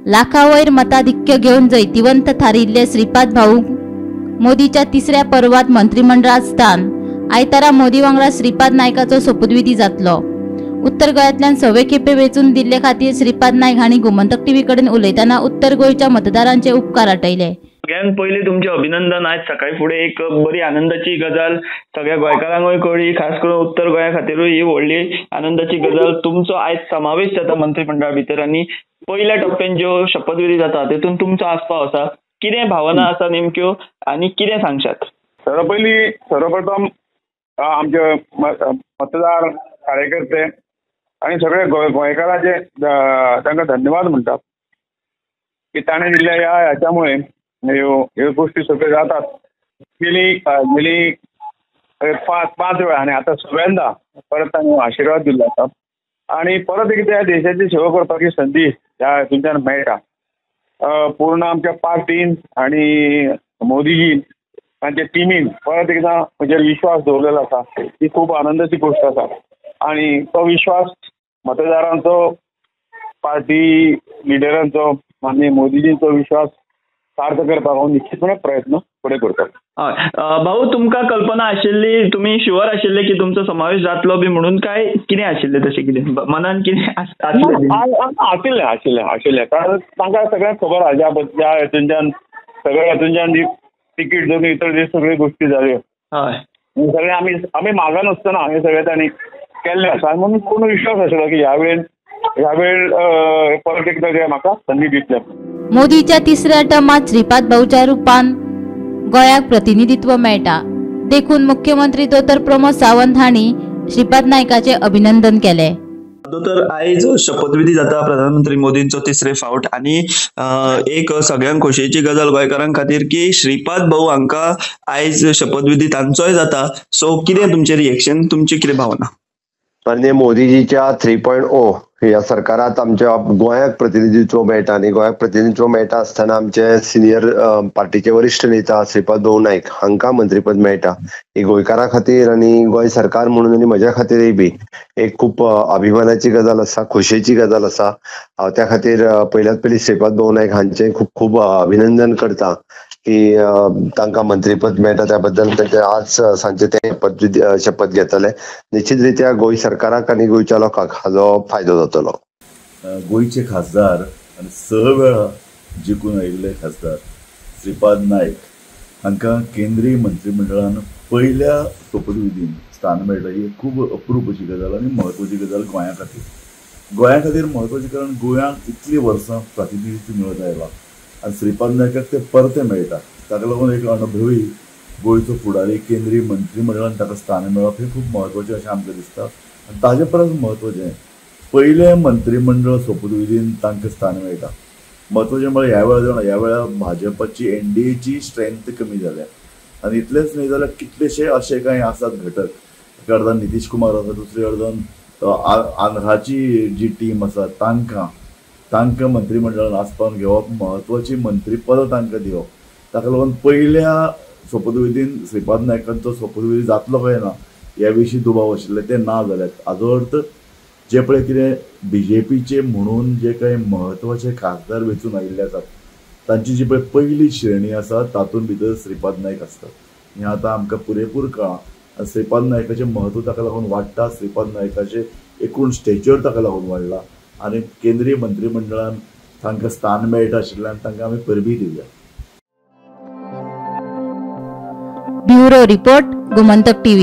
लाखावयर मताधिक्य घेवन जैतिवंत थारिल्ले श्रीपाद भाऊ मोदीच्या तिसऱ्या पर्वात मंत्रिमंडळात स्थान. आयतारा मोदी वांगडा श्रीपाद नायकाचो सोपूतविधी जातलो. उत्तर गोंयांतल्यान सवे खेपे वेंचून दिल्ले खातीर श्रीपाद नायक हांणी गोमंतक टीव्ही कडेन उलयतना उत्तर गोंयच्या मतदारांचे उपकार आटयले. सगळ्यांत पयलीं तुमचें अभिनंदन. आयज सकाळी फुडें एक बरी आनंदाची गजाल सगळ्या गोंयकारांकूय कळ्ळी, खास करून उत्तर गोंया खातीरूय ही व्हडली आनंदाची गजाल. तुमचो आयज समावेश जाता मंत्रिमंडळा भितर आनी पयल्या टप्प्यान ज्यो शपथविधी जाता तेतून तुमचो आस्पाव आसा. कितें भावना आसा नेमक्यो आनी कितें सांगशात? सर्वप्रथम आमचे मतदार कार्यकर्ते आनी सगळे गोंयकारांचे तांकां धन्यवाद म्हणटा की ताणें दिल्ल्या ह्या ह्याच्यामुळे ह्यो गोष्टी सगळ्यो जातात. गेली 5 वेळा आनी आतां सगळ्यांदा परत तांणी आशिर्वाद दिल्लो आसा आनी परत एकदां ह्या देशाची सेवा करपाची संदी ह्या हितूंतल्यान मेळटा. पूर्ण आमच्या पार्टीन आनी मोदीजीन तांच्या टिमीन परत एकदां म्हजेर विश्वास दवरलेलो आसा. ही खूब आनंदाची गोश्ट आसा आनी तो विश्वास मतदारांचो, पार्टी लिडरांचो आनी मोदीजींचो विश्वास सार्थ करपाक हांव निश्चितपणे प्रयत्न फुडें करतलो. हय भाऊ, तुमकां कल्पना आशिल्ली, तुमी शुअर आशिल्ले की तुमचो समावेश जातलो बी म्हणून, काय कितें आशिल्लें तशें कितें मनान कितें आशिल्लें? आशिल्लें आशिल्लें कारण तांकां सगळ्यांक खबर आसा ज्या हेतूनच्यान सगळ्या हेतूनच्यान जी तिकीट घेवन इतर जी सगळ्यो गोश्टी जाल्यो. हय, सगळे आमी मागा नासतना हे सगळे तांणी केल्लें आसा म्हणून पूर्ण विश्वास आशिल्लो की ह्या वेळ परत एकदां ते म्हाका संदी दितले. मोदीच्या तिसऱ्या टर्मात श्रीपाद भाऊच्या रूपान गोंयाक प्रतिनिधित्व मेळटा, देखून मुख्यमंत्री दोतोर प्रमोद सावंत हांणी श्रीपाद नायकाचे अभिनंदन केले. दोतोर, आयज शपथविधी जाता प्रधानमंत्री मोदींचो तिसरे फावट आनी एक सगळ्यांक खोशयेची गजाल गोंयकारां खातीर की श्रीपाद भाऊ हांकां आयज शपथविधी तांचोय जाता. सो कितें तुमचें रिएक्शन, तुमची कितें भावना? माननीय मोदीजीच्या 3.0 ह्या सरकारात आमच्या गोंयाक प्रतिनिधित्व मेळटा आनी गोंयाक प्रतिनिधित्व मेळटा आसतना आमचे सिनियर पार्टीचे वरिश्ठ नेता श्रीपाद भाऊ नायक हांकां मंत्रीपद मेळटा. ही गोंयकारां खातीर आनी गोंय सरकार म्हणून आनी म्हज्या खातीरय बी एक खूब अभिमानाची गजाल आसा, खोशयेची गजाल आसा. हांव त्या खातीर पयल्यात पयलीं श्रीपाद भाऊ नायक हांचें खूब खूब अभिनंदन करता की तांकां मंत्रीपद मेळटा त्या बद्दल. तांचे आज सांजचे ते शपथ घेतले. निश्चित रित्या गोंय सरकाराक आनी गोंयच्या लोकांक हाजो फायदो जातलो. गोंयचे खासदार आनी 6 वेळा जिखून आयिल्ले खासदार श्रीपाद नायक हांकां केंद्रीय मंत्रिमंडळान पयल्या सोपतविधीन स्थान मेळटा ही खूब अप्रूप अशी गजाल आनी म्हत्वाची गजाल गोंया खातीर. गोंया खातीर म्हत्वाची कारण गोंयांक इतलीं वर्सां प्रतिनिधित्व मेळत आयलां आनी श्रीपाद नायकाक तें परतें मेळटा. ताका लागून एक अणभवी गोंयचो फुडारी केंद्रीय मंत्रिमंडळान ताका स्थान मेळप हें खूब म्हत्वाचें अशें आमकां दिसता. आनी ताजे परस म्हत्वाचें पयलें मंत्रिमंडळ सोपूतविधीन तांकां स्थान मेळटा. म्हत्वाचें म्हळ्यार ह्या वेळार जाणा, ह्या वेळार भाजपाची एनडीएची स्ट्रेंथ कमी जाल्या आनी इतलेंच न्हय जाल्यार कितलेशे अशे कांय आसात घटक. एका अर्दान नितीश कुमार आसा, दुसरे अर्दान आंध्राची जी टीम आसा तांकां मंत्रिमंडळान आसपावन घेवप, म्हत्वाची मंत्रीपदां तांकां दिवप. ताका लागून पयल्या सोपतविधीन श्रीपाद नायकांचो सोपतविधी जातलो काय ना ह्या विशीं दुबाव आशिल्ले, ते ना जाल्यात. हाजो अर्थ जे पळय कितें बीजेपीचे म्हणून जे कांय म्हत्वाचे खासदार वेंचून आयिल्ले आसात तांची जी पळय पयली श्रेणी आसा तातूंत भितर श्रीपाद नायक आसतात. हें आतां आमकां पुरेपूर कळ्ळां. श्रीपाद नायकाचें म्हत्व ताका लागून वाडटा, श्रीपाद नायकाचें एकूण स्टेचर ताका लागून वाडलां आनी केंद्रीय मंत्रिमंडळान तांकां स्थान मेळटा आशिल्ल्यान तांकां आमी परबी दिवया. Bureau report, Gomantak TV.